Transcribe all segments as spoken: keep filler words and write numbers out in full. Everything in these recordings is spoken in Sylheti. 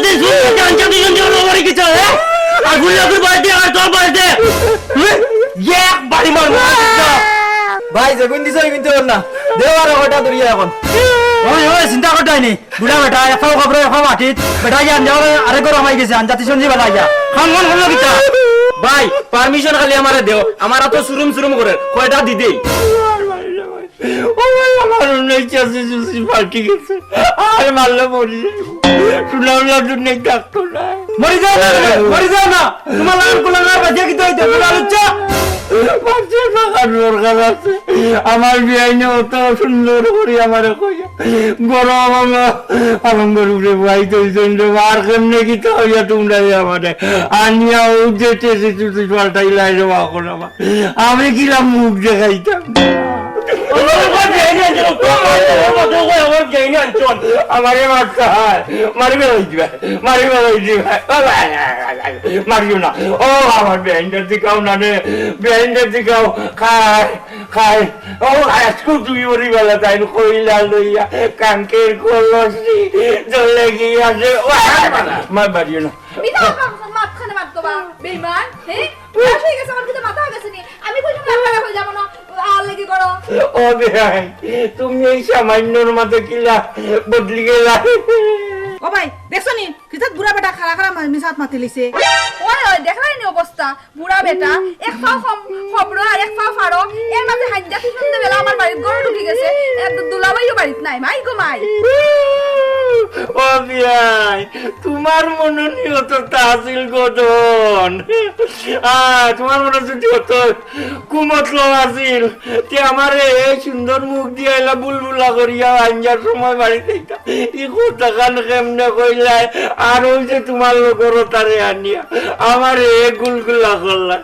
তুই শুনতে চান, তুই শুনতে পারবি আমার কিছু, হ্যাঁ? আর ভুল না করে বাড়িতে, আর তোর বাড়িতে। হ্যাঁ? এক বাড়ি মারবো, আর কিছু না। ভাই, যেগুন দিছো, ওই কিন্তু ওর না। দেও আর কয়টা দরিয়া এখন। ওই, ওই, চিন্তা করতে হয়নি। বুড়া বেটা, এক পাও কবরে, এক পাও মাটিত। বেটা, গিয়া আনজা, আরে গরম হয়ে গেছে, আনজা, তুই শুনছি বেলা গিয়া। খান, খান, খান, কিতা? ভাই, পারমিশন খালি আমারে দেও, আমার তো সুরুম সুরুম করে, কয়টা দি দেই। ও ভাই, আমার অন্য ইচ্ছা আছে, সুসি পাল্টি গেছে। আর মারলে মরি যাইব। সুনাম লাড্ডু নেই, ডাক্তার নাই। মরি যাও না, মরি যাও না। তোমার লাল কুলাঙ্গার বাজিয়া কিতা হইতে, কুলাল উচ্চা। বাচ্চা থাকার দরকার আছে। আমার বিয়াইনে অত সুন্দর করি আমারে কইয়া। গরম আমার পালঙ্গর উপরে বইয়া থইছইন রে বা, আর কেমনে কিতা হইয়া তোমরা আমারে আনিয়া ও যে টেসি টুসি পাল্টাইলাই রে বা, এখন আমার আমি কিলা মুখ দেখাইতাম? ও, ও, ও, বেআইনি আনছন, ও, ও, ও, ও, ও, আমার বেআইনি আনছন। আমারে মারতে হয়, মারি বেড়াই দিবা, মারি বেড়াই দিবা। ও, ভাই, ভাই, ভাই, ভাই, মারিও না। ও, আমার বেআইনটার দিকাও না রে, বেআইনটার দিকাও। খাই, খাই। ও, আজকে তুমি ওরি বেলা তাই কইলা লইয়া, কাঙ্কের কলসি, জ্বলে গিয়া আছে। ও, মা, মারিও না। মিছা কথা মাঝখানে মাত কবা, বেইমান, হ্যাঁ? বয়স হয়ে গেছে, আমার কিন্তু মাথা হয়ে গেছে নি। আমি কইলাম রাগ রাগ হয়ে যাবো না, আর লেগে করো। ও বেআই, তুমি এই সামান্যর মাঝে কিলা বদলি গেলা? ও ভাই, দেখছো নি? কিতা বুড়া বেটা খাড়া খাড়া মা-, মিছাত মাতি লিছে। ওই, ওই, দেখলাই নি অবস্থা? বুড়া বেটা, এক পাও কম, খবর আর এক পাও ফাড়ো। এর মাঝে হাইঞ্জা কি শুনতে বেলা আমার বাড়ির ঘরে ঢুকে গেছে। এ দু-, দুলাভাইও বাড়িত নাই, মাই গো মাই। ও বিয়াই, তোমার মনে নি অত তাসিল গঠন। আ, তোমার মনে যদি অত কুমতলব আছিল, তে আমারে এই সুন্দর মুখ দিয়া এলা বুলবুলা করিয়া আঞ্জার সময় বাড়িতে আইতা। ই কথাখান কেমনে কইলাই? আর ওই যে তোমার লোকর তারে আনিয়া আমারে গুলগুলা করলা।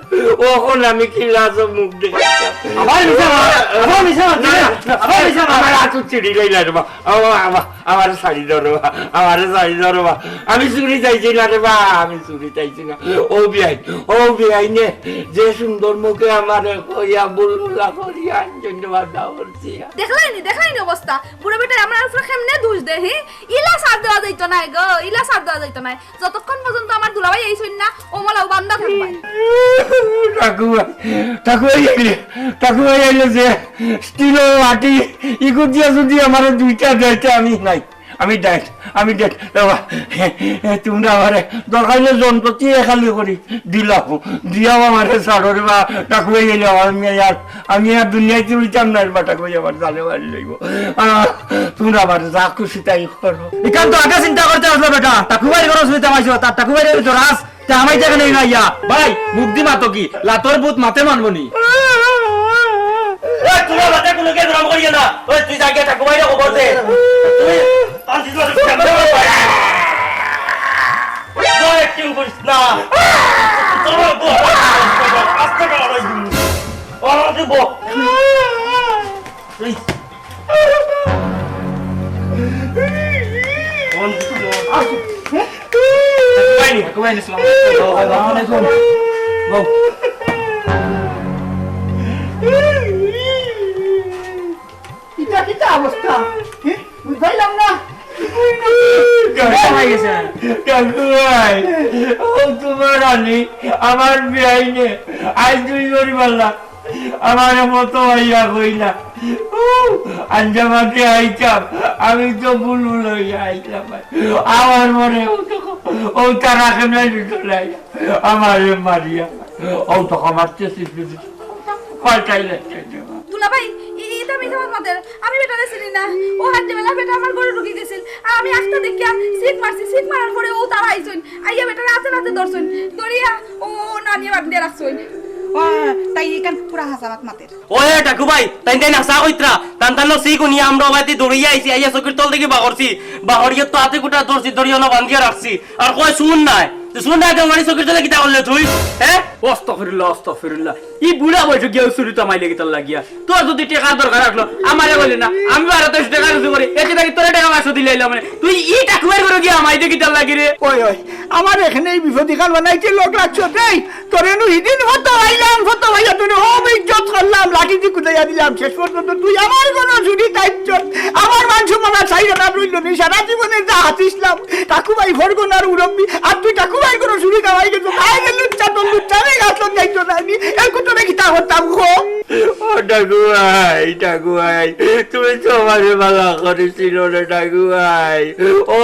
অখন আমি কি লাজো মুখ দেখাইতাম? আবার মিছা মাত, আবার মিছা মাত, না, না, আবার মিছা মাত। আমার হাত চিড়ি লাইলা রে বা। ও বাবা, আমারে ছাড়ি দেও রে বা, আমারে ছাড়ি দেও রে বা। আমি চুরি চাইছি না রে বা, আমি চুরি চাইছি না। ও বিয়াই, ও বিয়াই নে, যে সুন্দর মুখে আমারে কইয়া বুলবুলা করিয়া আনছইন রে বা দাওয়াত দিয়া। দেখলাইনি, দেখলাইনি অবস্থা। বুড়া বেটায় আমার উপরে কেমনে দোষ দেয়, হি? ইলা ছাড় দেওয়া যাইতো নায় গো, ইলা ছাড় দেওয়া যাইতো নায়। যতক্ষণ পর্যন্ত আমার দুলাভাই আইছইন না, অমলাও বান্দা থাকবায়। টাকু ভাই, টাকু ভাই আইলে, টাকু ভাই আইলে যে স্টিলর বাটি, ইগু দিয়া যদি আমারে দুইটা দেয়, তে আমি নাই। আমি dead, আমি dead। রে বা, তোমরা আমারে দরকার অইলে যন্ত্র দিয়া খালি করি দিলাও, দিয়াও আমারে ছাড়ো রে বা, টাকু ভাই আইলে আমি আর, আমি আর দুনিয়াত রইতাম না রে বা, টাকু ভাই আমার জানে মারি লইবো। আহ, তোমরা আমারে যা খুশি তাই করো। ইখান তো আগে চিন্তা করতে আসলো বেটা, টাকু ভাইর ঘরো চুরিত আইছো, তার টাকু ভাইরে ধরাস, তে আমারে দেখে নেই না ইয়া। ভাই, মুখ দি মাতো কি? লাতর ভূত মাতে মানবো নি? ওই, তোমরা মাতে কোনো কে গরম করিও না। ওই, তুই যা গিয়া টাকু ভাইরে খবর দে। তুই আর কিছু আছে, কেমনে করবে? ওই, একটু করিস না। তোমরা বউ, আস্তে করে আড়াই দিন। ও, আমার তুই বউ। এই। কই নি? কই নি? আসসালামু আলাইকুম। বউ। ইটা কিতা অবস্থা? হে? বুঝলাম না। টাকু ভাই, ও তোমার আলী, আমার বিয়াইনে, আজ দুই করি বললাম। আমারে মতো হইয়া কইলা, ও, আঞ্জামাতে আইতাম, আমি তো বুলবুল হইয়া আইতাম। আমার মনে ও তো, ও তারা কেন চলে আইয়া, আমারে মারিয়া, ও তো আমার চেষ্টা পাল্টাইলে। দুলাভাই, ই-, ইটা মিছা মাত মাতের। আমি বেটারে চিনি না। ও হাতে বেলা বেটা আমার ঘরো ঢুকি গেছিল। আর আমি আস্তা দেখিয়া চিক মারছি। চিক মারার পরে ও তারা আইছইন। আইয়া বেটারে আতে নাতে ধরছইন। ধরিয়া ও নানিয়ে বান্ধিয়া রাখছইন। ও, তাই ইখান পুরা হাছা মাত মাতের। ওই টাকু ভাই, তাইন তাইন হাছা কইতরা। তান তান চিক হুনিয়া আমরা ওবায়দি দৌড়িয়া আইছি। আইয়া চকির তল থাকি বার করছি। বার করিয়া তো আতে গুটা ধরছি, ধরিয়া না বান্ধিয়া রাখছি। আর কয় শুন নাই। তো শুন নাই, তো মানে চকির তলে কিতা করলে তুই? হ্যাঁ? আস্তাগফিরুল্লাহ, আস্তাগফিরুল্লাহ। ই বুড়া বয়সে গিয়া চুরিত আইলে কিতার লাগিয়া? তোর যদি টেকার দরকার থাকলো, আমারে কইলে না, আমি বারো তেইশ টেকা রুজি করি, এতে নাকি তোরে টেকা পাঁচশো দিলে আইলাম মানে। তুই ই টাকুয়ার ঘরো গিয়া হামাইতে কিতার লাগি রে? ওই, ওই, আমার এখানে এই বিপদ ইখান বানাইতে লোক লাগছো, দেই, তোরে নু হিদিন ফটো আইলাম, ফটো আইয়া তোরে ও ইজ্জত করলাম, লাঠি দি কুদাইয়া দিলাম, শেষ পর্যন্ত তুই আমার ঘরো চুরিত আইছস, আমার মান সম্মান আর চাইরা না রইল নি, সারা জীবনে যা হাতিছিলাম, টাকু ভাই ওর কোন আর উরব্বি, আর তুই ঠাকুমাই কোনো শুরু কামাই গেছো, তাই গেল চাটন দুধ চালে গাছ যাইতো না আমি, এর কোথাও কিতা হতাম গো। ও ঠাকুমাই, ঠাকুমাই, তুমি তো আমারে ভালা করেছিল রে ঠাকুমাই। ও,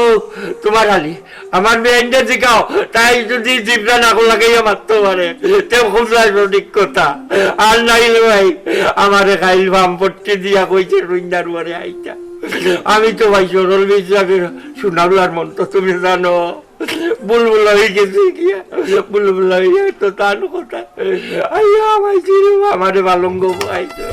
তোমার খালি আমার বেআইনটা জিকাও, তাই যদি জিবরা না লাগাইয়া মারতে পারে, তে খুব রাজনৈতিক কথা। আর নাইলে ভাই, আমারে খাইল বামপট্টি দিয়া কইছে রুইন্দার উয়ারে আইতা। আমি তো ভাই সরল বিশ্বাসের সুনারুয়ার মন তো তুমি জানো। বুলবুল হয়ে গেছে গিয়া, বুলবুল হয়ে তো তার কথা। আইয়া আমার জিরু আমারে বালঙ্গ বইছে।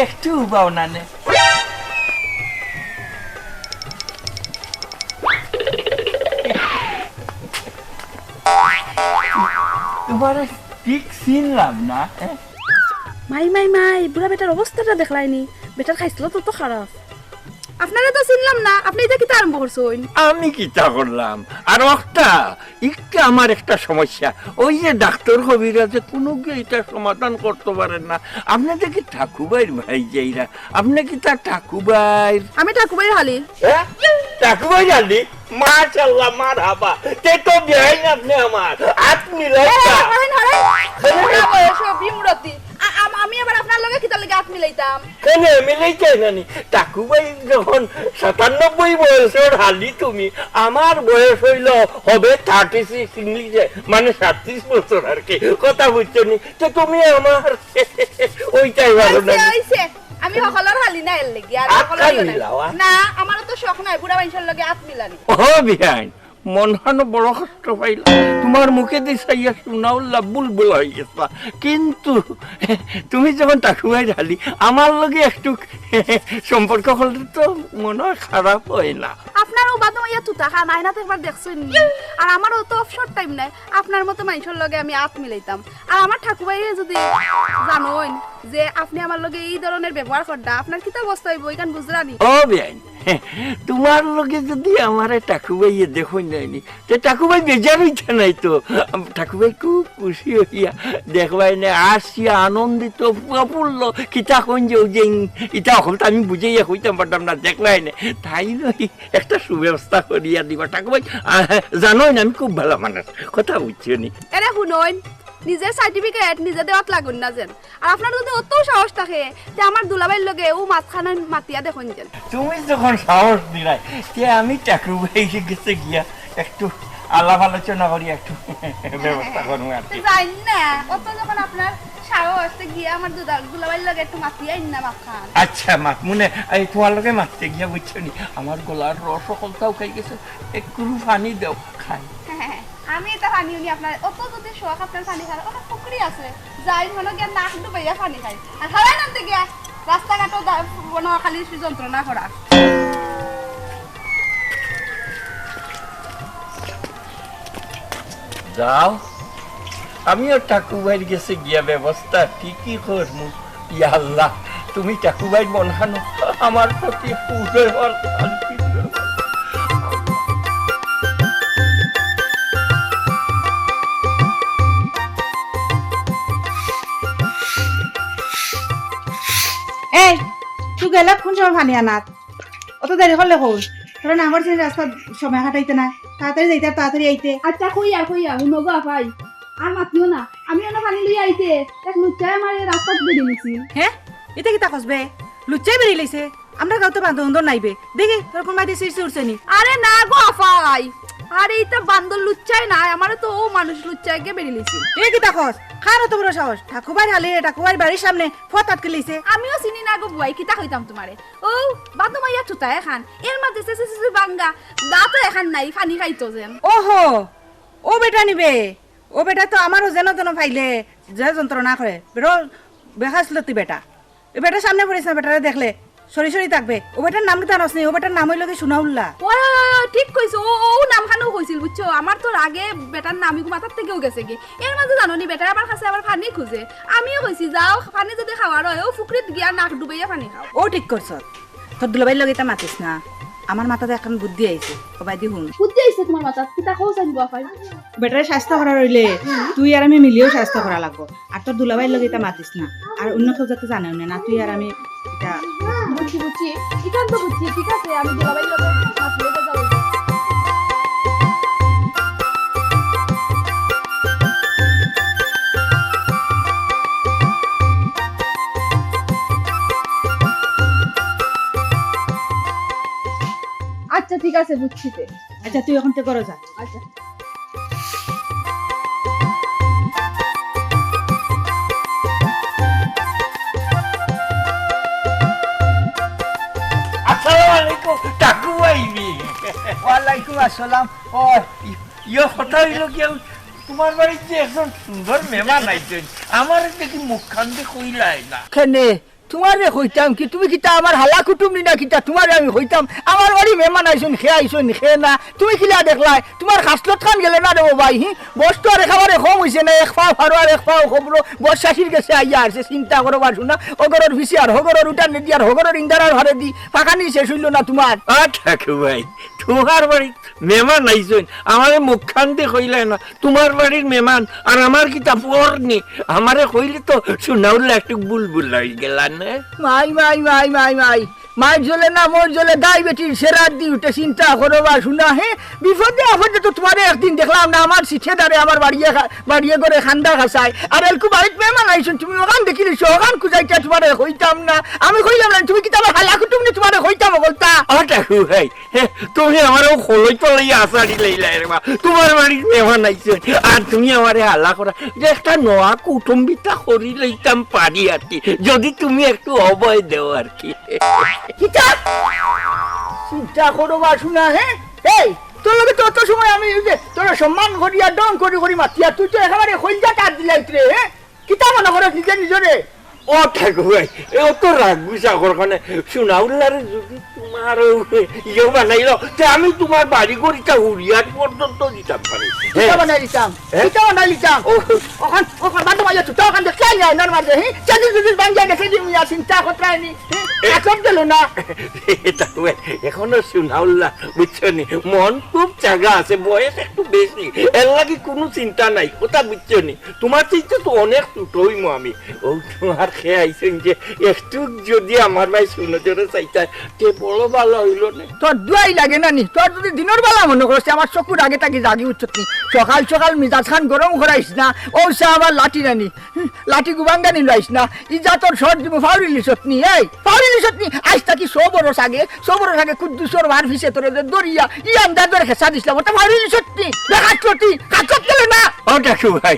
একটু উবাও না নে। তোমারে ঠিক চিনলাম না, হ্যাঁ? মাই, মাই, মাই, বুড়া বেটার অবস্থাটা দেখলায়নি? বেটার খাইছলত তো খারাপ। আপনারে তো চিনলাম না, আপনে ইটা কিতা আরম্ভ করছইন? আমি কিতা করলাম? আর অখটা, ইটা আমার একটা সমস্যা। ওই যে ডাক্তর কবিরাজে কুনু গিয়া ইটা সমাধান করতো পারের না। আপনে দেখি ঠাকুবাইর ভাইজাইরা, আপনে কিতা ঠাকুবাইর? আমি ঠাকুবাইর হালি। হ্যাঁ? ঠাকুবাইর হালি? মাশাআল্লাহ, মারহাবা। তে তো বেআইন আপনে আমার। আত মিলাইতা। হরেন, হরেন, হরেন। বুড়া বয়স, বিমুরতি। আ-, আম-, আমি আবার আপনার লগে কিতার লাগি আত মিলাইতাম? কেনে মিলাইতায় না নি? ঠাকুবাই যখন সাতানব্বই বয়সর হালি তুমি, আমার বয়স অইলো, হবে thirty six ইংলিশে, মানে সাতত্রিশ বছর আর কি। কথা বুঝছো নি? তো তুমি আমার ওইটাই ভালো না। অইছে, অইছে। আমি হকলর হালি না এর লাগি, আর আত হকলর খালি ইও না। মিলাও, আ? না, আমারও তো শখ নাই বুড়া মাইনষর লগে আত মিলানি। ও বিয়াইন, মনখানো বড় কষ্ট পাইলা। তোমার মুখেদি চাইয়া সুনাউল্লা বুলবুল হয়ে গেছে। কিন্তু তুমি যখন ঠাকুবাইর হালি, আমার লগে একটু সম্পর্ক করলে তো মনে হয় খারাপ হয় না। আপনার ও বাদে ইয়া তুতা খান আয়নাতে একবার দেখছইন নি? আর আমারও তো অবসর টাইম নাই, আপনার মতো মাইনষর লগে আমি আত মিলাইতাম। আর আমার ঠাকুবাইয়ে যদি জানইন যে আপনে আমার লগে এই ধরনের ব্যবহার কররা, আপনার কিতা অবস্থা অইবো, ইখান বুঝরা নি? ও বেআইন, তোমার লগে যদি আমারে ঠাকুবাইয়ে দেখইন নায় নি, তে ঠাকুবাই বেজার অইতা নায় তো। ঠাকুবাই খুব খুশি অইয়া দেখবায়নে, আসিয়া আনন্দিত, প্রফুল্ল, কিতা কইন যে, ওই যে ইন-, ইতা হকল তো আমি বুঝাইয়া কইতাম পারতাম না, দেখবায়নে। তাইন অউ একটা সুব্যবস্থা করিয়া দিবা। ঠাকুবাই, আহ, জানইন আমি খুব ভালা মানুষ, কথা বুঝছো নি? এরে হুনইন, নিজের সার্টিফিকেট নিজে দেওয়াত লাগুন না যেন। আর আপনার যদি অত সাহস থাকে, তে আমার দুলাভাইর লগে ও মাতখান মাতিয়া দেখইন যেন। তুমি যখন সাহস দিলায়, তে আমি ঠাকুবাইর গেছে গিয়া একটু আলাপ আলোচনা করি, একটু ব্যবস্থা করমু আর কি। যাইন না, অত যখন আপনার সাহস, তে গিয়া আমার দুদা-, দুলাভাইর লগে একটু মাতিয়া আইন না মাতখান। আচ্ছা, মা, মনে, এই তোমার লগে মাততে গিয়া বুঝছো নি, আমার গলার রস হকলতাউ খাই গেছে, একটু পানি দেও, খাই। আমি ইতা পানি উনি আপনার, অত যদি শখ আপনার পানি খাওয়ার, অনেক পুকুরি আছে। যাইন হনো গিয়া নাক ডুবাইয়া পানি খাই। আর হারাই নামতে গিয়া রাস্তাঘাটও দা-, মনে হয় খালি যন্ত্রণা করা। যাও, আমিও ঠাকুবাইর গেছে গিয়া ব্যবস্থা ঠিকই করমু। ইয়া আল্লাহ, তুমি ঠাকুবাইর মনখানো আমার প্রতি উদয় হওয়ার শান্তি দিও। বেলা কোন সময় পানি আনাত? অত দেরি করলে কই? তোরা না করছিস রাস্তা সময় কাটাইতে না, তাড়াতাড়ি যাইতে আর তাড়াতাড়ি আইতে। আচ্ছা, কই আর, কই আর, হুনো গো আফাই, আর মাতিও না। আমি অনো পানি লইয়া আইতে, এক লুচ্চায় আমার এই রাস্তাত বেড়ি নিছিল। হে, ইতা কিতা কস বে? লুচ্চায় বেড়ি লইছে? আমরার গাঁওত তো বান্দর উন্দর নাই বে। দেখি, তোর কোন বাড়িত সিরসি উঠছে নি? আরে না গো আফাই, আরে ইতা বান্দর লুচ্চায় নায়, আমারে তো অউ মানুষ লুচ্চায় গিয়া বেড়ি লইছে। এ কিতা কস? কার অত বড় সাহস? ঠাকুরবাড়ির হালে, ঠাকুরবাড়ির বাড়ির সামনে পথ আটকে লইছে। আমিও চিনি না গো বুয়াই, কিতা কইতাম তুমারে। অউ বান্দর মাইয়া চুতা এখান, এর মাঝে সে, সে, সে, সে বাঙ্গা, দাঁতও এখান নাই, পানি খাইতো যেন। ওহো, অউ বেটা নি বে, অউ বেটা তো আমারও যেন তেন পাইলে যে যন্ত্রণা করে। বেরো বেখাসলতি বেটা। অউ বেটার সামনে পড়িস না, বেটারে দেখলে সরি সরি থাকবে। অউ বেটার নাম কিতা জানস নি? অউ বেটার নাম অইলো গি সুনাউল্লা। ওই, ওই, ওই, ঠিক কইছো, অউ, অউ নাম খানও কইছিল, বুঝছো? আমার তো রাগে বেটার নাম ইগু মাথার থাকিও গেছে গি। এর মাঝে জানো নি, বেটায় আমার কাছে আবার পানি খুঁজে। আমিও কইছি, যাও, পানি যদি খাওয়ার অয়, অউ পুকুরিত গিয়া নাক ডুবাইয়া পানি খাও। অউ ঠিক করছস। তোর দুলাভাইর লগে ইতা মাতিস না। আমার মাথাত একখান বুদ্ধি আইছে। ও বাইদি হুন। বুদ্ধি আইছে তুমার মাথাত? কিতা কও চাইন বুয়াই? বেটারে শায়েস্তা করার অইলে তুই আর আমি মিলিয়াউ শায়েস্তা করা লাগবো। আর তোর দুলাভাইর লগে ইতা মাতিস না। আর অইন্য কেউ যাতে জানেও না, না তুই আর আমি ইতা। বুঝছি, বুঝছি। ইখান তো বুঝছি, ঠিক আছে, আমি দুলাভাইর লগে মাতলে তো যাবো। আচ্ছা, ঠিক আছে, বুঝছি তে। আচ্ছা, তুই অখন তে ঘরো যা। আচ্ছা। আসসালামু আলাইকুম, টাকু ভাই নি? ওয়ালাইকুম আসসালাম। ও, ই-, ইয়ে কথা অইলো কি, তুমার বাড়িত যে একজন সুন্দর মেহমান আইছইন, আমারে দেখি মুখখান দি কইলায় না। কেনে? তুমারে কইতাম কি, তুমি কিতা আমার হালা কুটুম নি না কিতা? তুমারে আমি কইতাম, আমার বাড়ি মেহমান আইছইন, কে আইছইন, কে না। তুমি কিলা দেখলায়? তুমার খাসলত খান গেলে না রে ও ভাই, হি? বয়স তো আর একেবারে কম অইছে না, এক পাও পারো আর এক পাও খবরো। বয়স শাশির গেছে আইয়া আরছে, চিন্তা করো বা শুনা, অগরর পিছে আর হগরর উঠান রেডি আর হগরর ইন্দারার হারে দি, ফাঁকানি শেষ অইলো না তুমার। আ, ঠাকু ভাই, তুমার বাড়ি মেহমান আইছইন, আমারে মুখখান দি কইলায় না, তুমার বাড়ির মেহমান, আর আমার কিতা পর নি? আমারে কইলে তো সুনাউল্লা একটু বুলবুল অই গেলা না। মাই, মাই, মাই, মাই, মাই। মাই জ্বলে না, মন জ্বলে, দাই বেটির সেরার দি উঠে, চিন্তা করো বা শুনা, হে? বিপদে আপদে তো তুমারে একদিন দেখলাম না, আমার সিঠে দারে আমার বাড়িয়ে খা-, বাড়িয়ে ঘরে খান্দা খাসায়। আর এলকু বাড়িত মেহমান আইছইন, তুমি অখান দেখিলিছো, অখান খুজাইতা তুমারে কইতাম না। আমি কইলাম না, তুমি কিতা আমার হালা কুটুম নি তুমারে কইতাম অকলতা? ও ঠাকু ভাই, হে, তুমি আমারে অউ কলই তলাই আছাড়ি লইলায় রে বা। তুমার বাড়িত মেহমান আইছইন, আর তুমি আমারে হালা করা। যে একটা নয়া কুটুম্বিতা করি লইতাম পারি আর কি, যদি তুমি একটু অভয় দেও আর কি। কিতা? চিন্তা করো বা শুনা, হে? এই, তোর লগে তো অত সময় আমি অউ যে তোরে সম্মান করিয়া ঢং করি করি মাতিয়ার, তুই তো একেবারে কইলজা তার দিলাইস রে, হে? কিতা মনে করস নিজে নিজরে? ও ঠাকু ভাই, এ অত রাগ গুসা কর কেনে? সুনাউল্লারে যদি তুমার অউ ইয়ে বানাইলাও, তে আমি তুমার বাড়ি ঘর ইতা হুরিয়ার পর্যন্ত দিতাম পারি। কিতা হে? বানাই দিতাম? হে? কিতা বানাই দিতাম? ও। অখান, অখান বান্দর মাইয়া চুতা অখান দেখলে আইনার মাঝে, হি? চেদিল চুদিল ভাঙ্গিয়া গেছে দি মিয়া চিন্তা করতে আইনি, হি? এ- আসল গেল না। এ ঠাকু ভাই, এখনো সুনাউল্লা, বুঝছো নি? মন খুব চাঙ্গা আছে, বয়স একটু বেশি, এর লাগি কুনু চিন্তা নাই, কথা বুঝছো নি? তুমার চাইতে তো অনেক ছোট অইমু আমি। অউ তুমার কে আইছইন যে একটু যদি আমার বায় সুনজরে চাইতায়, তে বড় ভালা অইলো নে। তোর দুয়াই লাগে না নি? তোর যদি দিনর বেলা মনে করস, আমার চকুর আগে থাকি যাগি উঠছত নি। সকাল সকাল মিজাজ খান গরম করাইস না। অউ চা আবার লাঠি নানি। হুম, লাঠি গুবাঙ্গা নিল আইস না। ইজ্জতর শর্ট দিমু, ফাউরি লিছত নি? এই, ফাউরি লিছত নি? আইজ থাকি ছ বরস আগে, ছ বরস আগে কুদ্দুসর মার পিছে তোরে যে দরিয়া, ই আন্দাজ ধরে খেসা দিছলাম, অটা ফাউরি লিছত নি? দেখাত চটি, কাছত গেলে না। ও ঠাকু ভাই,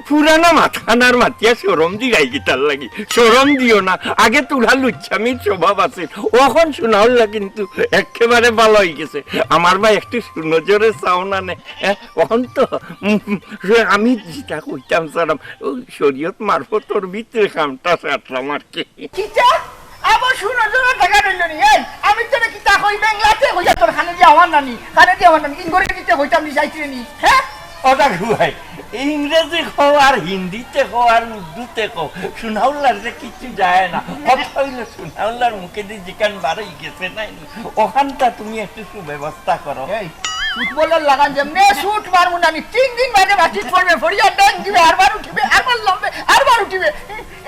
পুরানা মাতখান আর মাতিয়া শরম দিরায় কিতার লাগি? শরম দিও না, আগে তুরা লুচ্চামির স্বভাব আছিল, অখন সুনাউল্লা কিন্তু একেবারে ভালা অই গেছে। আমার বায় একটু সুনজরে চাও না নে, এ, অখন তো, উম, আমি যেটা কইতাম চাইরাম, অউ শরীয়ত মারফতর ভিতরে কামটা সারলাম আর কি। কিতা? আবার সুনজরে থাকা রইল নি? এই, আমি তোরে কিতা কই, বাংলাতে কইয়া তোর কানে দিয়া আমার নানি, কানে দিয়া আমার নানি, ইংরেজিতে কইতাম নি, যাইতে নি, হে? ও ঠাকু ভাই, ইংরেজি কও আর হিন্দিতে কও আর উর্দুতে কও, সুনাউল্লার যে কিচ্ছু যায় না। কথা অইলো সুনাউল্লার মুখেদি যেখান বারই গেছে নাই, অখানটা তুমি একটু সুব্যবস্থা করো। এই, ফুটবলর লাখান যেমনে শুট মারমু না আমি, তিন দিন বাদে মাটিত পড়বে, পড়িয়া ড্যাং দিবে, আরবার উঠিবে, আরবার লামবে, আরবার উঠিবে।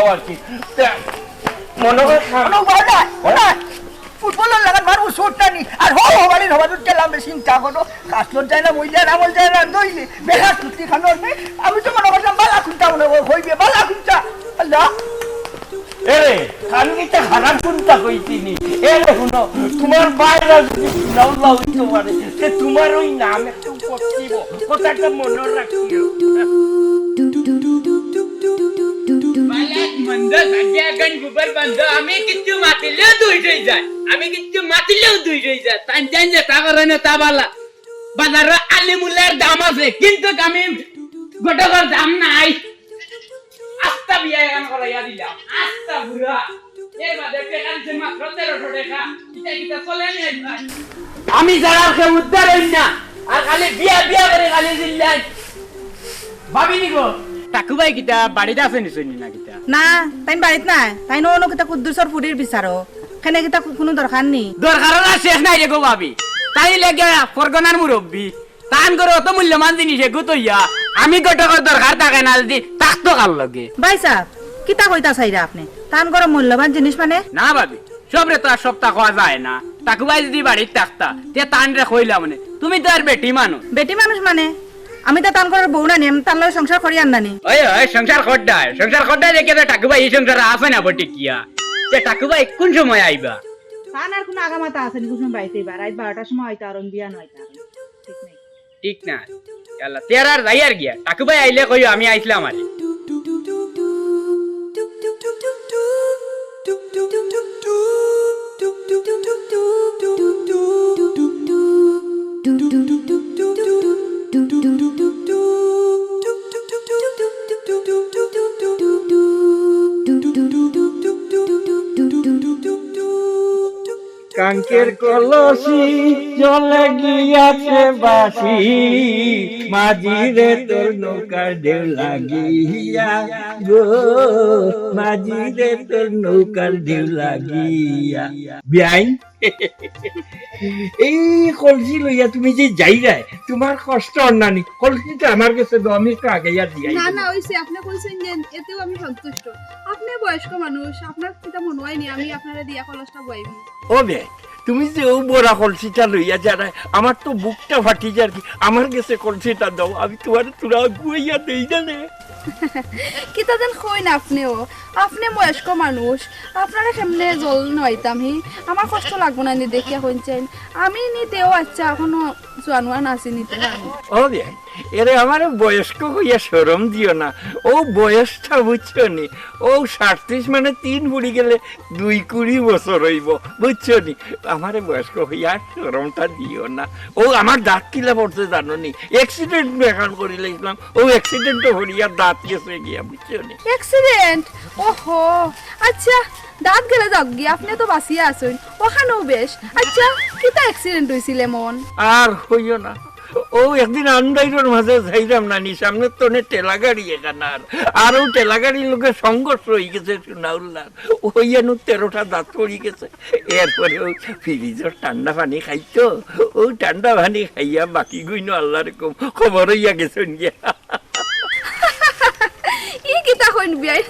পাও আর কি। তে, মনে হয় খান- অনো বাবা, ফুটবলর লাগান মারবো চোটটা নি। আর হো, হো, বাড়ির হবা দুধ গেলাম, বেশি চিন্তা করো। কাজ লজ্জায় না, মইলে না, মইলে না, দইলে। বেলা সুতি খানো আছে। আমি তো মনে করলাম, বালা কুন্তা মনে হয়, হইবে, বালা কুন্তা। আল্লাহ। এরে, আমি কিতা খারাপ কুন্তা কইছি নি? এরে, হুনো, তোমার বাইরা যদি হুনাও লাউ তোমারে, সে তোমার ওই নাম একটু পড়তিব। কথাটা মনে রাখিও। বালা মন্দ, সাজিয়া গান গুবর বন্ধ, আমি কিচ্ছু মাতিলেও দুই হয়ে যায়, আমি কিচ্ছু মাতিলেও দুই হয়ে যায়। তান তান যে তা করে না, তা বালা। বাজারো আলিমুল্লার দাম আছে, কিন্তু আমি ঘটকর দাম নাই। আস্তা বিয়া এখান করাইয়া দিলাম, আস্তা বুড়া। এর বাদে টেকা দিছে মাত্র তেরোশো টেকা। কিতা কিতা চলে নি আজকাল? আমি ছাড়া আর কেউ উদ্ধার হইন না। আর খালি বিয়া বিয়া করে খালি চিল্লাই। ভাবিনি গো। টাকু ভাই কিতা বাড়িত আছে নি, শুনি না কিতা? না, তাইন বাড়িত নাই। তাইন অনো কিতা কুদ্দুসর ফুরির বিচারো। কেনে কিতা কু-, কুনু দরকার নি? দরকার না শেষ নাই রে গো ভাবি। তাই লেগে ফরগনার মুরব্বি। তান ঘরো অত মূল্যবান জিনিস এগু তইয়া আমি ঘটকর দরকার থাকে না যদি থাকতো কার লগে? ভাই সাহেব, কিতা কইতা চাইরা আপনে? তান ঘরো মূল্যবান জিনিস মানে? না ভাবি, সবরে তো আর সবতা কওয়া যায় না। টাকু ভাই যদি বাড়িত থাকতা, তে তানরে কইলাম মানে, তুমি তো আর বেটি মানুষ। বেটি মানুষ মানে? আমি তো তান ঘরর বউ নানি, আমি তান লগে সংসার করিয়ার নানি। ওই, ওই, সংসার করডায়, সংসার করডায় দেখে তো টাকু ভাই এই সংসারে আছে না বটে কিয়া। তে টাকু ভাই কোন সময় আইবা? তান আর কুনু আগামাতা আছে নি, কুন সময় বাড়িত আইবা? রাইত বারোটার সময় আইতা আর বিয়ান আইতা আর। ঠিক নাই। ঠিক না। ইয়াল্লা, তে আর যাইয়ার গিয়া। টাকু ভাই আইলে কইও আমি আইছলাম আরে। কাঙ্কের কলসি জলে গিয়াছে বাসি, মাঝিরে তোর নৌকার ঢেউ লাগিয়া গো, মাঝিরে তোর নৌকার ঢেউ লাগিয়া। বিয়াইন, এই কলসি লইয়া তুমি যে যাইরায়, তোমার কষ্ট অর না নি? কলসিটা আমার গেছে দেও, আমি একটু আগাইয়া দিয়া আই। না, না, অইছে, আপনে কইছইন যে এতেও আমি সন্তুষ্ট। আপনে বয়স্ক মানুষ, আপনার কিতা মনো অয়নি আমি আপনারে দিয়া কলসটা বওয়াইমু? ও বে, তুমি যে অউ বড়া কলসিটা লইয়া যাইরায়, আমার তো বুকটা ফাটি যার কি। আমার গেছে কলসিটা দেও, আমি তোমারে থুড়া আগুয়াইয়া দেই না নে। কিতা যেন কইন আপনেও, আপনে বয়স্ক মানুষ, আপনারে কেমনে জল নুয়াইতাম হি? আমার কষ্ট লাগবো না নি দেখিয়া কইনচাইন। আমি নি তেও আচ্ছা, এখনো জোয়ান ওয়ান আছি নি তেও আমি। ও বে, এরে আমারে বয়স্ক কইয়া শরম দিও না। অউ বয়সটা বুঝছো নি? অউ সাতত্রিশ মানে তিন ফুড়ি গেলে দুই কুড়ি বছর অইবো, বুঝছো নি? আমারে বয়স্ক কইয়া শরমটা দিও না। অউ আমার দাঁত কিলা পড়ছে জানো নি? Accident এখান করিলাইছলাম, অউ accident ও করিয়া দাঁত গেছে গিয়া, বুঝছো নি? Accident? ওহো, আচ্ছা, দাঁত গেলে যাউক গিয়া, আপনে তো বাঁচিয়া আছইন, অখানও বেশ। আচ্ছা, কিতা accident অইছিল এমন? আর কইও না, অউ একদিন আন্দাইরর মাঝে যাইরাম না নি, সামনে তো অনে ঠেলা গাড়ি এখান আর, আর অউ ঠেলা গাড়ির লগে সংঘর্ষ অইগেছে সুনাউল্লার, অউ এনো তেরোটা দাঁত পড়িগেছে। এরপরে অউ ফ্রিজর ঠান্ডা পানি খাইতো, অউ ঠান্ডা পানি খাইয়া বাকি গুইনো আল্লার হুকুম খবর অইয়া গেছইন গিয়া। ই কিতা কইন বিয়াই?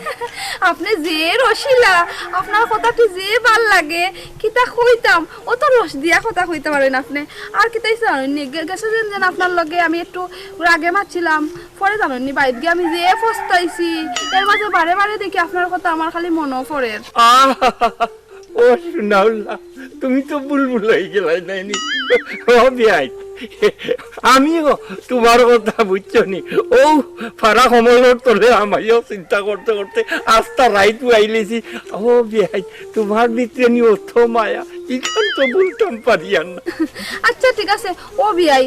আপনে যে রসিলা, আপনার কথাটি যে ভালা লাগে, কিতা কইতাম, অত রস দিয়া কথা কইতা পারইন আপনে। আর কিতা অইছে জানইন নি, গে-, গেছে যেন যেন আপনার লগে আমি একটু রাগে মাতছিলাম, পরে জানইন নি বাড়িত গিয়া আমি যে পস্তাইছি, এর মাঝে বারে বারে দেখি আপনার কথা আমার খালি মনো পড়ের। আহ! ও সুনাউল্লা, তুমি তো বুলবুল অইগেলায় নায় নি? ও বিয়াই, আমিও তোমার কথা বুঝছো নি? অউ ফাড়া কম্বলর তলে হামাইয়াও চিন্তা করতে করতে আস্তা রাইত উড়াইলিছি। ও বিয়াই, তোমার ভিতরে নি অত মায়া, ইখান তো বুলতাম পারিয়ার না। আচ্ছা, ঠিক আছে, ও বিয়াই,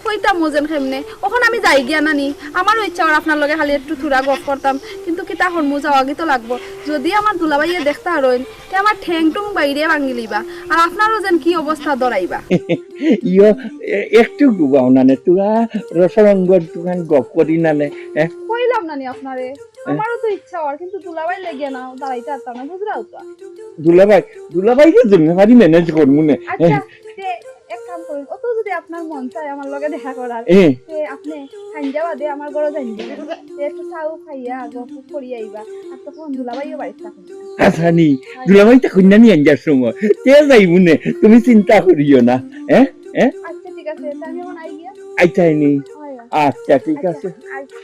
কইতাম মোজেন কেমনে? অখন আমি যাই গিয়া নানি, আমারও ইচ্ছা অর আপনার লগে খালি একটু থুড়া গফ করতাম, কিন্তু কিতা করমু, যাওয়াগি তো লাগবো। যদি আমার দুলাভাইয়ে দেখতা পারইন, তে আমার ঠ্যাং টুং বাইরে ভাঙ্গিলিবা, আর আপনারও যেন কি অবস্থা ধরাইবা। ইয়ো, এ-, একটু ঘুমাও না নে, তোরা রসরঙ্গর দোকান গপ করি না নে, হ্যাঁ? কইলাম না নি আপনারে, আমারও তো ইচ্ছা অর, কিন্তু দুলাভাই লেগে না, দাঁড়াইতে পারতাম না, বুঝলাও তো। দুলাভাই, দুলাভাইরে জিম্মেদারি ম্যানেজ করমু নে। আচ্ছা, তে এক কাম করুন, অত যদি আপনার মন চায় আমার লগে দেখা করার, এ। তে আপনি খাইঞ্জা বাদে আমার ঘরো যাইন দিবেন। তে একটু চাও খাইয়া গপ করি আইবা। আর তখন দুলাভাইও বাড়িত থাকইন না। আসানি, হয়। দুলাভাই তো কইনা নি আঞ্জার সময়। তে যাইমু নে, তুমি চিন্তা করিও না। হ্যাঁ? হ্যাঁ? আচ্ছা, ঠিক আছে, তে আমি অখন আই গিয়া। আচ্ছা, আইনি। হয়। আচ্ছা, ঠিক আছে। আচ্ছা।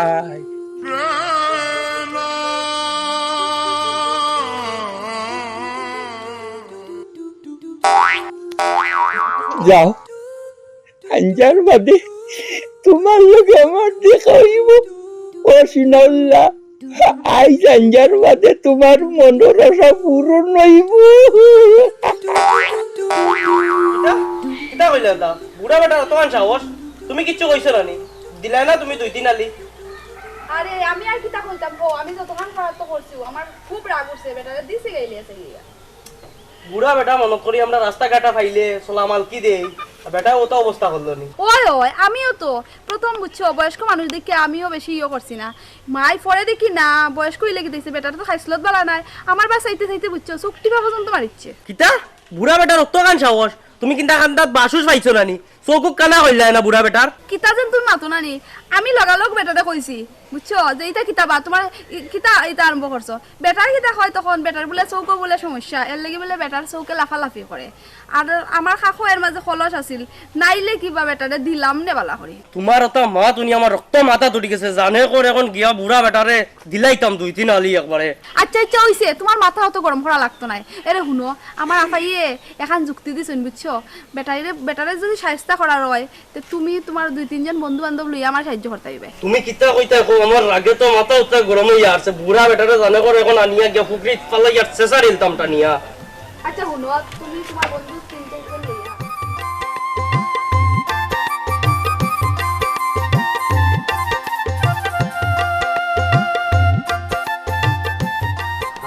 আয়। যাও, আঞ্জার বাদে তোমার লগে আমার দেখা অইবো। ও সিনাউল্লাহ, আইজ আঞ্জার বাদে তোমার মনর আশা পূরণ অইবো। কিতা? কিতা কইলা তা? বুড়া বেটার অতখান সাহস? তুমি কিচ্ছু কইছো না নি? দিলায় না তুমি দুই তিন আলি? আরে, আমি আর কিতা কইতাম কও, আমি যতখান পারার তো করছি, আমার খুব রাগ উঠছে, বেটারে দিছি গাইলে আছে গিয়া। বুড়া বেটা মনো করি আমরা রাস্তাঘাটা পাইলে চলা মালকি দেই, আর বেটায় অতা অবস্থা করলো নি। ওই, ওই, আমিও তো প্রথম বুঝছো, বয়স্ক মানুষ দেখি আমিও বেশি ইয়ে করছি না। মাই পরে দেখি না, বয়স্ক অইলে কি দেখছি, বেটারে তো খাইছলত বালা নাই। আমার বাস চাইতে চাইতে বুঝছো, চোখ টিপা পর্যন্ত মারিচ্ছে। কিতা? বুড়া বেটার অতখান সাহস? তুমি কিতা কান্দাত বাসুস পাইছো না নি? চউখ কানা করিলায় না বুড়া বেটার। কিতা যেন তুমি মাতো না নি? আমি লগালগ বেটারে কইছি, বুঝছো, যে ইতা কিতা বা, তোমার ই-, কিতা ইতা আরম্ভ করছো? বেটার কিতা কয় তখন, বেটার বুলে চউখো বুলে সমস্যা, এর লাগি বুলে বেটার চউখে লাফালাফি করে। আর আমার কাকো এর মাঝে খলস আছিল, নাইলে কিবা বেটারে দিলাম নে বালা করি। তোমার অতা মাত হুনি আমার রক্ত মাথাত উঠি গেছে, জানে করি অখন গিয়া বুড়া বেটারে দিলাইতাম দুই তিন আলি একবারে। আচ্ছা, আচ্ছা, অইছে, তোমার মাথা অত গরম করা লাগতো নায়। এরে হুনো, আমার আফাইয়ে এখান যুক্তি দিছইন, বুঝছো? বেটারে, বেটারে যদি শায়েস্তা করার অয়, তে তুমি তোমার দুই তিনজন বন্ধু বান্ধব লইয়া আমার সাহায্য করতে অইবে। তুমি কিতা কইতায় কও, আমার রাগে তো মাথা উত্তা গরম অইয়া আছে। বুড়া বেটারে জানে করি অখন আনিয়া গিয়া পুকুরিত ফালাইয়া শেষার ইলতাম টানিয়া। আচ্ছা, হুনো, তুমি তোমার বন্ধু তিন চারজন লইয়া।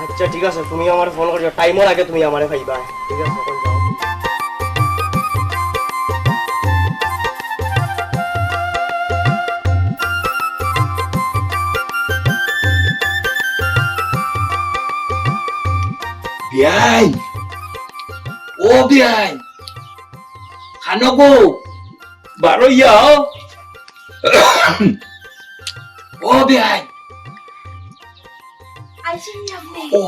আচ্ছা, ঠিক আছে, তুমি আমারে ফোন করিও, টাইমর আগে তুমি আমারে পাইবা। ঠিক আছে, এখন যাও। বিয়াই, ও বিয়াই, খানো গো, বারো ইয়াও। ও বিয়াই। আইছেন নি আপনি? ও।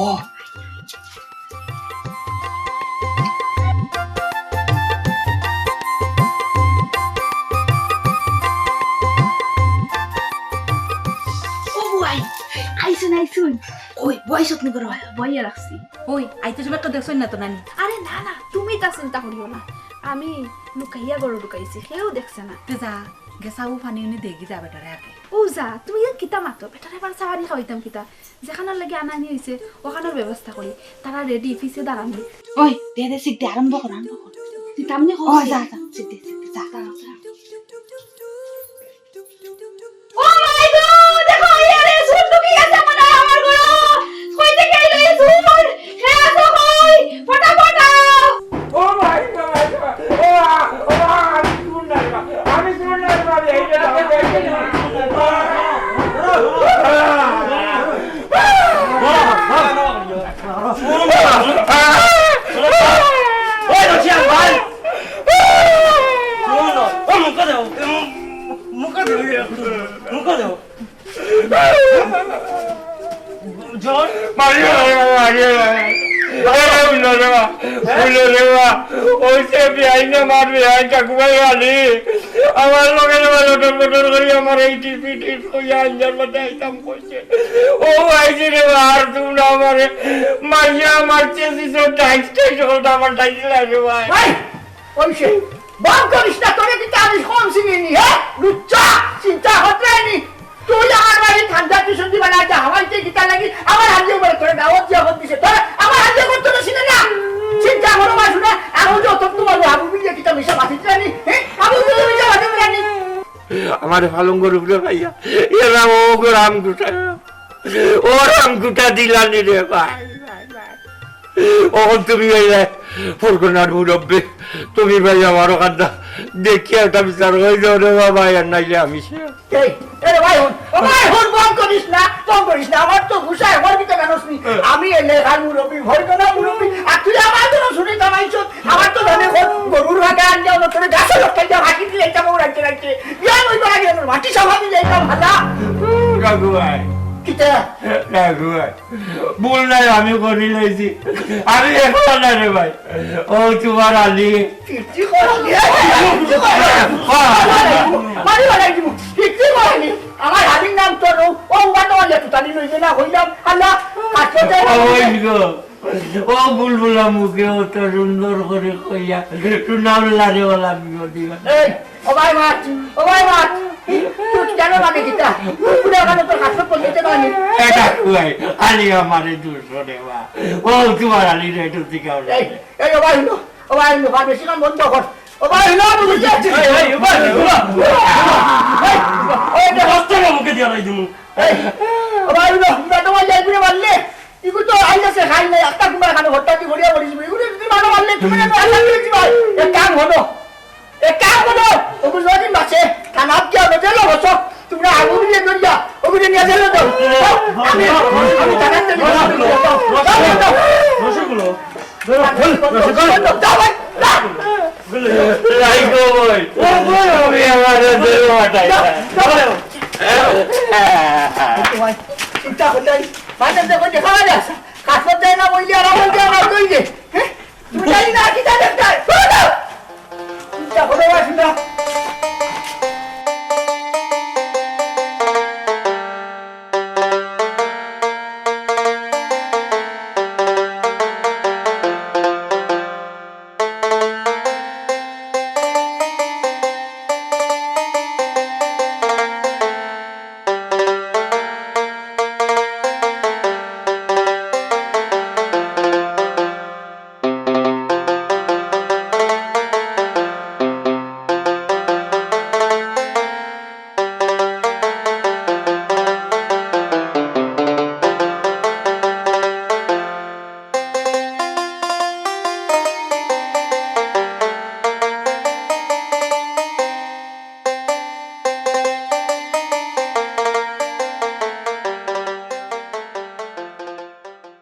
ও বুয়াই, আইছইন, আইছইন। ওই, বয়স আপনি করো। বইয়া রাখছি। ওই, আইতে সময় তো দেখছইন না তো নানি? আরে না, না, তুমি তা চিন্তা করিও না। আমি লুকাইয়া ঘরো ঢুকাইছি, কেউ দেখছে না। তে যা, গেছাও পানি উনি দেখি যা বেটারে আগে। ও যা, তুমি ইয়ান কিতা মাতো? বেটারে এবার সাহারি খাওয়াইতাম কিতা? যেখানোর লাগি আনানি অইছে, ওখানোর ব্যবস্থা করি। তারা রেডি, পিছে দাঁড়ানি। ওই, দে, দে, সিট দে, আরম্ভ কর, আরম্ভ কর। তুই তামনে কর। ও, যা, যা, সিট দে, সিট দে, যা। দাঁড়াও, দাঁড়াও। ও মাই গো, দেখো, ইয়ারে, চুর ঢুকি গেছে মনে হয় আমার ঘরো। কই থেকে আইলো এই চুর? হে আছো কই? ফটাফট আও। ও ভাই, ও ভাই, ও ভাই, ও, ও, আমি চুর না রে বাবা, আমি চুর না রে বাবা, এই যে দেখো, এই যে দেখো। ওই রশিয়ান ভাই, শুনো, ও মুখে দেও, মুখে দেও, মুখে দেও। জন? মারিও না রে বাবা, মারিও না রে। আরে, উল্লো রে বাবা, উল্লো রে বাবা। ওই সে বিয়াই না মারবে, আই কাকু ভাই আলি। আমার লগে রে বাবা, লটর পটর করি আমার এই টিপি টিপ কইয়া আঞ্জার মধ্যে আইতাম কইছে। ও আইছে রে বাবা, আর তুমি না আমারে মারিয়া আমার চেসিসর ডাইস টাইস হলটা আমার ডাইস লাগে ভাই। ভাই, ওই সে, বন্ধ করিস না, তোরে কিন্তু আমি কম চিনি নি, হ্যাঁ? লুচ্চা, চিন্তা হতে নি। তুই আমার বাড়ি ঠান্ডা টিউশন দিবা না, যা হাওয়াইতে গীতা লাগি, আমার হাতে উপরে তোরে দাওয়াত দিয়া হত দিছে। তোরে আমার হাতে করতে তো চিনে না। চিন্তা করো মা শুনে, আমি যে অত তোমার হাবু বিয়ে কিতা মিশা মাতিস না নি, হ্যাঁ? আমি তো মিশা মাতিস না। আমারে পালঙ্গর উপরে পাইয়া, এরা ও গো রাম গুটা, ও রাম গুটা দিলানি রে ভাই, ভাই, ভাই। অখন তুমি অইলে ফরগনার মুরব্বি, তুমি ভাই আমারও কান্দা দেখিয়া একটা বিচার অই যাও রে বাবা, আর নাইলে আমি শেষ। এই, এ রে ভাই হুন, ও ভাই হুন, বন্ধ করিস না, বন্ধ করিস না, আমার তো গুসায় আমার ভিতরে জানোস নি। আমি এলাকার মুরব্বি, ফরগনার মুরব্বি, আর তুই আমার জন্য শুনে কামাইছ, আমার তো জানে গরুর হাগে আন যাও না, তোরে গাছে লটকাই যাও, হাঁকি দিলে এটা বউ রাখতে রাখতে, বিয়া ওই করা গেল, মাটি সাফা দিলে এটা ভালা। রাঘু ভাই। কিতা? রাঘু ভাই। ভুল নাই, আমি করি লাইছি। আমি একলা না রে ভাই। ও তোমার আলী। ফিফটি করালি, ফিফটি করালি। মারি বাড়াই দিব। ফিফটি করালি। আমার আলীর নাম তো রৌ। ও উবা তো অইলে তুতালি লইবে না, কইলাম, আল্লাহ, কাছে তো ওই গো। ও বুলবুলা মুখে অত সুন্দর করে কইয়া, একটু নাম লারে ওলা বিয়ে দিবা। এই, ও ভাই মাছ, ও ভাই মাছ। তুই কেন মানে কিতা? তুই পুরো এখন তোর কাছে পৌঁছতে পারলি। এটা কই? আলী আমারে দুশো দেওয়া। ও তোমার আলী রে, একটু দিকে ওলা। এই, এই, ও ভাই হুনো, ও ভাই হুনো, ভাই বেশি কাম বন্ধ কর। ও ভাই হুনো, আমি বুঝে আছি। এই, এই, ও ভাই, ও ভাই, ও ভাই, ও ভাই, এই, এই, এই, রাস্তায় মুখে দিয়া লাই দিমু। এই, ও ভাই হুনো, আমরা তো ভাই যাই ঘুরে মারলে। ইগু তো আইল আছে, খাই নাই, একটা কুমার খানো হত্যা দি ভরিয়া ভরিস। ইগু যদি মারো মারলে, তুমি না আশা করে দিবা। এক কাম হলো, এক কাম হলো, ওগু যদি মাসে থানা কি হলো, জেলো বসো। তোমরা আগুন দিয়ে ধরিয়া, ওগু নিয়ে জেলো দাও। আমি, আমি থানাতে নিয়ে যাও। রসগোল্লা। ধরো, ধরো, রসগোল্লা। যাও ভাই, যাও। রাইকো বই। ও বই, আমি আমার ধরে মাথায়। যাও, যাও। চিন্তা করলে, মানে দেখো, দেখা যায়। কাজ করতে না বললে, আর বলতে না বললে। হ্যাঁ? তুমি জানি না, কি জানি একটা। চিন্তা করো না, চিন্তা।